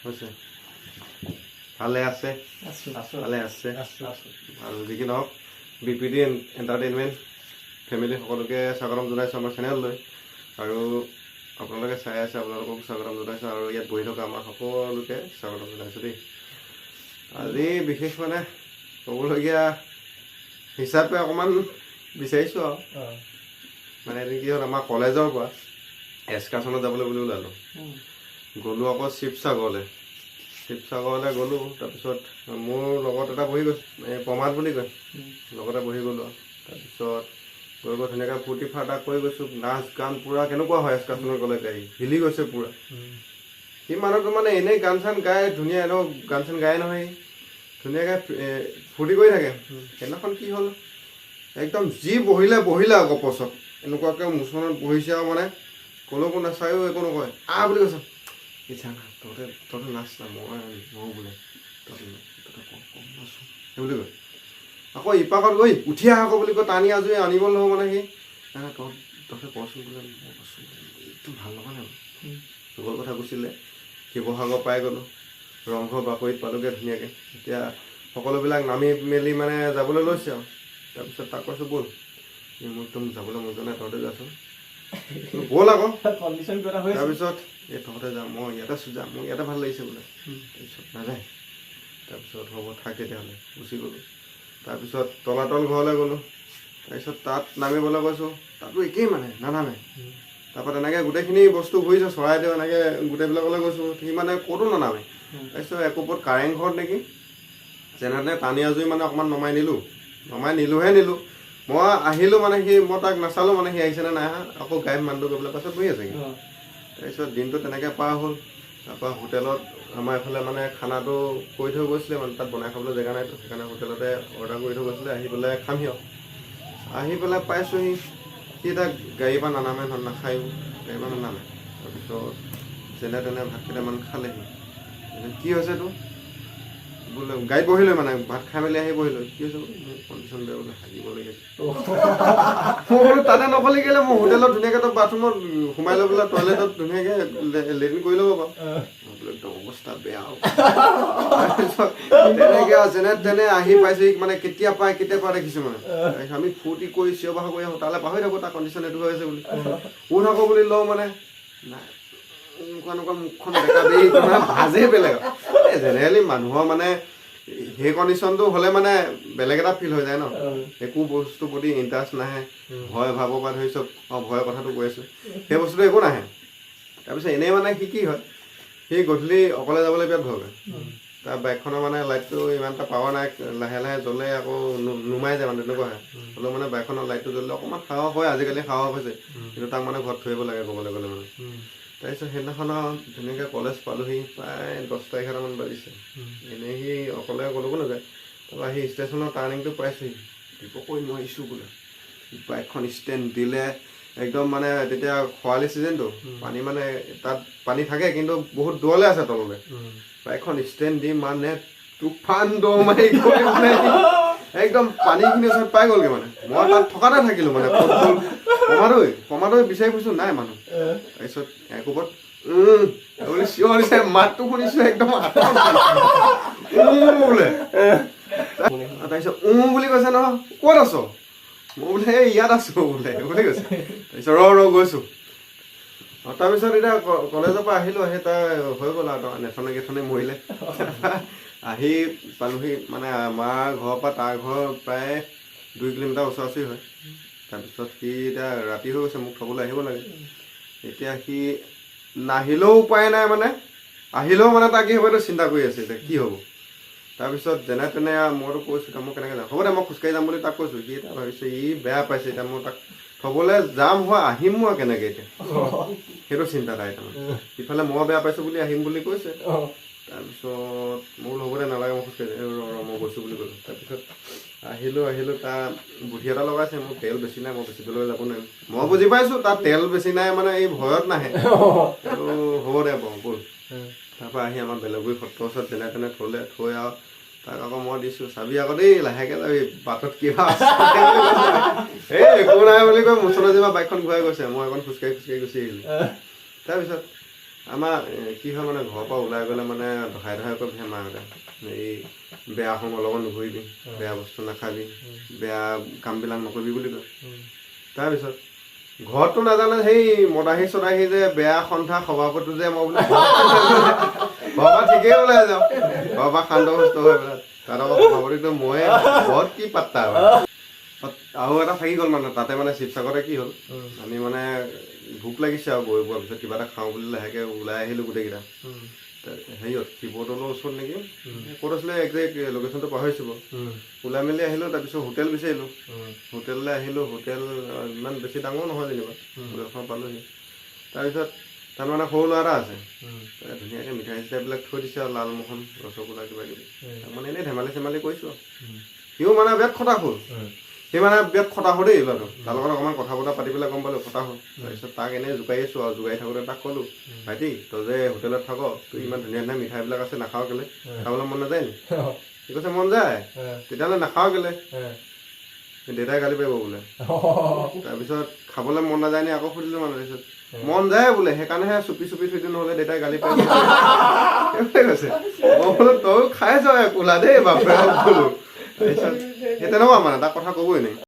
হৈছে। ভালে আছে? আছো। ভালে আছে? আছো। আৰু যি কি নহওক, বিপিডি এণ্টাৰটেইনমেণ্ট ফেমিলি সকলোকে স্বাগতম জনাইছোঁ আমাৰ চেনেললৈ। আৰু আপোনালোকে চাই আছে, আপোনালোকক স্বাগতম জনাইছোঁ। আৰু ইয়াত বহি থকা আমাৰ সকলোকে স্বাগতম জনাইছোঁ দেই। আজি বিশেষ মানে ক'বলগীয়া হিচাপে অকণমান বিচাৰিছোঁ আৰু মানে এদিন কি হ'ল, আমাৰ কলেজৰ পৰা এক্সকাৰ্চনত যাবলৈ বুলি ওলালোঁ। গ'লোঁ আকৌ শিৱসাগৰলৈ। শিৱসাগৰলৈ গ'লোঁ, তাৰপিছত মোৰ লগত এটা বহি গৈছে, এই প্ৰমাদ বুলি কয়, লগতে বহি গ'লোঁ আৰু। তাৰপিছত গৈ গৈ ধুনীয়াকৈ ফূৰ্তি ফাৰ্তা কৰি গৈছোঁ, নাচ গান পূৰা। কেনেকুৱা হয় এক্সকাৰ্চনত গ'লে, গাড়ী হিলি গৈছে পূৰা। সি মানুহটো মানে এনেই গান চান গাই ধুনীয়া, এনেও গান চান গাই নহয়, সি ধুনীয়াকৈ ফূৰ্তি কৰি থাকে। সেইদিনাখন কি হ'ল, একদম যি বহিলে বহিলে আৰু গপচত এনেকুৱাকৈ মোচনত বহিছে আৰু মানে ক'লৈকো নাচায়ো, একো নকয়। আহ বুলি কৈছে, এই যা না, তহঁতে তহঁতে নাচ না, মই নহওঁ বোলে, তহঁতে তহঁতে কম কম নাচোঁ সেই বুলি কয়। আকৌ ইপাকত গৈ উঠি আহ আকৌ বুলি কয়, টানি আজুৰি আনিব নহ'ব। মানে সি নাই নাই, তহঁত তহঁতে কৰচোন বোলে, মই কৈছোঁ একদম ভাল লগা নাই। গ'ল কথা গুচিলে। শিৱসাগৰ পাই গ'লোঁ, ৰংঘৰ বাকৰিত পালোগৈ ধুনীয়াকৈ। এতিয়া সকলোবিলাক নামি মেলি মানে যাবলৈ লৈছে আৰু তাৰপিছত তাক কৈছোঁ, ব'ল। ই মোৰ একদম যাবলৈ মন যোৱা নাই, তহঁতে যাচোন, ব'ল আকৌ। কণ্ডিশ্যন কিবা এটা হৈছে। তাৰপিছত এই তহঁতে যা, মই ইয়াতে আছোঁ, যা, মোৰ ইয়াতে ভাল লাগিছে বোলে। তাৰপিছত নাযায়। তাৰপিছত হ'ব থাক তেতিয়াহ'লে, গুচি গ'লোঁ। তাৰপিছত তলাতল ঘৰলৈ গ'লোঁ। তাৰপিছত তাত নামিবলৈ কৈছোঁ, তাতো একেই মানে নানামে। তাৰপৰা তেনেকৈ গোটেইখিনি বস্তু ঘূৰিছোঁ, চৰাইদেউ এনেকৈ গোটেইবিলাকলৈ গৈছোঁ, সি মানে ক'তো নানামে। তাৰপিছত একোপত কাৰেংঘৰত নেকি, যেনে তেনে টানি আজুৰি মানে অকণমান নমাই নিলোঁ, নমাই নিলোঁহে নিলোঁ। মই আহিলোঁ মানে সি, মই তাক নাচালোঁ মানে সি আহিছেনে নাই অহা। আকৌ গায়ব মানুহটো গৈ পেলাই পাছত বহি আছেগৈ। তাৰপিছত দিনটো তেনেকৈ পাৰ হ'ল। তাৰপৰা হোটেলত আমাৰ এইফালে মানে খানাটো কৰি থৈ গৈছিলে, মানে তাত বনাই খাবলৈ জেগা নাইতো, সেইকাৰণে হোটেলতে অৰ্ডাৰ কৰি থৈ গৈছিলে, আহি পেলাই খামহি আৰু। আহি পেলাই পাইছোঁহি, সি তাক গাড়ীৰ পৰা নানামে নহয়, নাখায়ো, গাড়ীৰ পৰা নানামে। তাৰপিছত যেনে তেনে ভাত কেইটামান খালেহি। তাৰপিছত কি হৈছে তোৰ বোলে, গাড়ীত বহিলৈ মানে ভাত খাই মেলি আহি বহিলৈ, কি হৈছে বোলে, মোৰ কণ্ডিশ্যন বেয়া বোলে, হাগিব লাগিছে। মই বোলো তাতে নকলি কেলে? মই হোটেলত ধুনীয়াকৈ তই বাথৰুমত সোমাই লৈ পেলাই টয়লেটত ধুনীয়াকৈ লেট্ৰিন কৰি ল'ব পাৰ। মই বোলো একদম অৱস্থা বেয়া আৰু। তাৰপিছত তেনেকৈ আৰু যেনে তেনে আহি পাইছোহি। মানে কেতিয়া পায় কেতিয়া পায় দেখিছোঁ মানে। তাৰপিছত আমি ফূৰ্তি কৰি চিঞৰ বাখৰ কৰি আহোঁ, তালৈ পাহৰি থাকোঁ তাৰ কণ্ডিশ্যন এইটো হৈ আছে বুলি। উঠ আকৌ বুলি লওঁ, মানে নাই, এনেকুৱা এনেকুৱা মুখখন বেকা বেৰি মানে ভাজেই বেলেগ। এই জেনেৰেলি মানুহৰ মানে সেই কণ্ডিশ্যনটো হ'লে মানে বেলেগ এটা ফিল হৈ যায় ন, একো বস্তুৰ প্ৰতি ইণ্টাৰেষ্ট নাহে, ভয় ভাবৰ পৰা ধৰি চব। অঁ, ভয়ৰ কথাটো কৈ আছোঁ, সেই বস্তুটো একো নাহে। তাৰপিছত এনেই মানে সি কি হয়, সি গধূলি অকলে যাবলৈ বিৰাট ভয় কৰে। তাৰ বাইকখনৰ মানে লাইটটো ইমান এটা পাৱাৰ নাই, লাহে লাহে জ্বলে আকৌ নুমাই যায়, মানে তেনেকুৱা হয়। হ'লেও মানে বাইকখনৰ লাইটটো জ্বলিলে অকণমান সাহস হয়, আজিকালি সাহস হৈছে। কিন্তু তাক মানে ঘৰত থৈ আহিব লাগে ক'বলৈ গ'লে মানে। তাৰপিছত সেইদিনাখন আৰু ধুনীয়াকৈ কলেজ পালোহি, প্ৰায় 10টা 11টামান বাজিছে। এনেই সি অকলে ক'লৈকো নাযায়। তাৰপৰা আহি ষ্টেচনৰ টাৰ্ণিংটো পাইছোহি, দিবকৈ নোৱাৰিছোঁ বোলে। বাইকখন ষ্টেণ্ড দিলে একদম, মানে তেতিয়া খৰালি ছিজনটো, পানী মানে তাত পানী থাকে কিন্তু বহুত দূৰলৈ আছে তললৈ। বাইকখন ষ্টেণ্ড দি মানে তুফান দৌৰ মাৰি গৈ মানে একদম পানীখিনি ওচৰত পাই গ'লগৈ। মানে মই তাত থকাতে থাকিলোঁ, মানে ক'ত গ'ল প্ৰমাদৈ প্ৰমাদৈ বিচাৰি ফুৰিছোঁ, নাই মানুহ। তাৰপিছত একোপত উম বুলি চিঞৰিছে, মাতটো শুনিছোঁ একদম আঁতৰত, উম বোলে। তাৰপিছত উম বুলি কৈছে নহয়, ক'ত আছ? মই বোলে এই ইয়াত আছো বোলে বুলি কৈছে। তাৰপিছত ৰ ৰ গৈছো। তাৰপিছত এতিয়া কলেজৰ পৰা আহিলোঁ, আহি তাৰ হৈ গ'ল আৰু নেথনে গেথনে মৰিলে। আহি পালোহি, মানে আমাৰ ঘৰৰ পৰা তাৰ ঘৰ প্ৰায় 2 কিলোমিটাৰ ওচৰা ওচৰি হয়। তাৰপিছত সি এতিয়া ৰাতি হৈ গৈছে, মোক থ'বলৈ আহিব লাগে। এতিয়া সি নাহিলেও উপায় নাই, মানে আহিলেও মানে তাৰ কি হ'ব এইটো চিন্তা কৰি আছে, এতিয়া কি হ'ব। তাৰপিছত যেনে তেনে আৰু মইতো কৈছোঁ, এতিয়া মই কেনেকৈ যাম, হ'ব দে মই খোজকাঢ়ি যাম বুলি তাক কৈছোঁ। সি এতিয়া ভাবিছে ই বেয়া পাইছে, এতিয়া মই তাক থ'বলৈ যাম হয় আহিম মই কেনেকৈ এতিয়া, সেইটো চিন্তা তাই তাৰমানে। ইফালে মই বেয়া পাইছোঁ বুলি আহিম বুলি কৈছে। তাৰপিছত মই বোলো হ'ব দে, নালাগে, মই খোজকাঢ়ি যাম। ৰ ৰ মই গৈছোঁ বুলি ক'লোঁ। তাৰপিছত আহিলোঁ আহিলোঁ, তাৰ বুদ্ধি এটা লগাইছে, মোৰ তেল বেছি নাই, মই বেছি দূৰলৈ যাব নোৱাৰিম। মই বুজি পাইছোঁ তাত তেল বেছি নাই, মানে এই ভয়ত নাহে। আৰু হ'ব দে বাৰু ব'ল। তাৰপৰা আহি আমাৰ বেলেগুৰি সত্ৰৰ ওচৰত যেনে তেনে থ'লে। থৈ আৰু তাক আকৌ মই দিছোঁ চাবি, আকৌ দেই লাহেকৈ যাবি, বাটত কিবা আছে। এই একো নাই বুলি কৈ মোচনত যেনিবা বাইকখন ঘূৰাই গৈছে, মই অকণ খোজকাঢ়ি খোজকাঢ়ি গুচি আহিলোঁ। তাৰপিছত আমাৰ কি হয় মানে, ঘৰৰ পৰা ওলাই গ'লে মানে ধহাই ধহাই কৈ পঠিয়াই মাহঁতে, এই বেয়া সংগৰ লগত নুঘূৰিবি, বেয়া বস্তু নাখাবি, বেয়া কামবিলাক নকৰিবি বুলি কয়। তাৰপিছত ঘৰততো নাজানে, সেই মদাহী চদাহী যে বেয়া সন্থা সভাপতি যে মই বোলে ঘৰৰ পৰা ঠিকেই ওলাই যাওঁ, ঘৰৰ পৰা শান্ত সুস্থ হৈ পেলাই। তাত আকৌ সভাপতিটো ময়ে, ঘৰত কি পাত্তা আৰু। তাত আৰু এটা থাকি গ'ল মানে, তাতে মানে শিৱসাগৰতে কি হ'ল, আমি মানে ভোক লাগিছে আৰু গৈ পোৱাৰ পিছত কিবা এটা খাওঁ বুলি লাহেকৈ ওলাই আহিলোঁ গোটেইকেইটা। হেৰিয়ত শিৱদৌলৰ ওচৰত নেকি, ক'ত আছিলে একজেক্ট লোকেশ্যনটো পাহৰিছোঁ বাৰু। ওলাই মেলি আহিলোঁ, তাৰপিছত হোটেল বিচাৰিলোঁ, হোটেললৈ আহিলোঁ। হোটেল ইমান বেছি ডাঙৰ নহয় যেনিবা, হোটেলখন পালোহি। তাৰপিছত তাত মানে সৰু ল'ৰা এটা আছে, ধুনীয়াকৈ মিঠাই চিঠাইবিলাক থৈ দিছে আৰু লালমোহন, ৰসগোল্লা, কিবা কিবি। তাক মানে এনেই ধেমালি চেমালি কৰিছোঁ আৰু সিও মানে বিৰাট খটাসুৰ, সি মানে বিৰাট খটাসুৰ দেই ল'ৰাটো। তাৰ লগত অকণমান কথা বতৰা পাতি পেলাই গম পালোঁ খটাসুৰ। তাৰপিছত তাক এনেই জোকাই আছোঁ আৰু জোকাই থাকোঁতে তাক ক'লোঁ, ভাইটি, তই যে হোটেলত থাক, তোৰ ইমান ধুনীয়া ধুনীয়া মিঠাইবিলাক আছে, নাখাৱ কেলে? খাবলৈ মন নাযায় নি? সি কৈছে, মন যায়। তেতিয়াহ'লে নাখাৱ কেলে? দেউতাই গালি পাৰিব বোলে। তাৰপিছত খাবলৈ মন নাযায় নি আকৌ সুধিলোঁ মানে, তাৰপিছত মন যায় বোলে, সেইকাৰণেহে চুপি চুপি থৈ দিওঁ, নহ'লে দেউতাই গালি পাৰিব সেইবুলি কৈছে। মই বোলো, তয়ো খাই যাওঁ কোলা দেই বাপৰে বোলো। তাৰপিছত সেই তেনেকুৱা মানে, তাক কথা ক'বই নাই।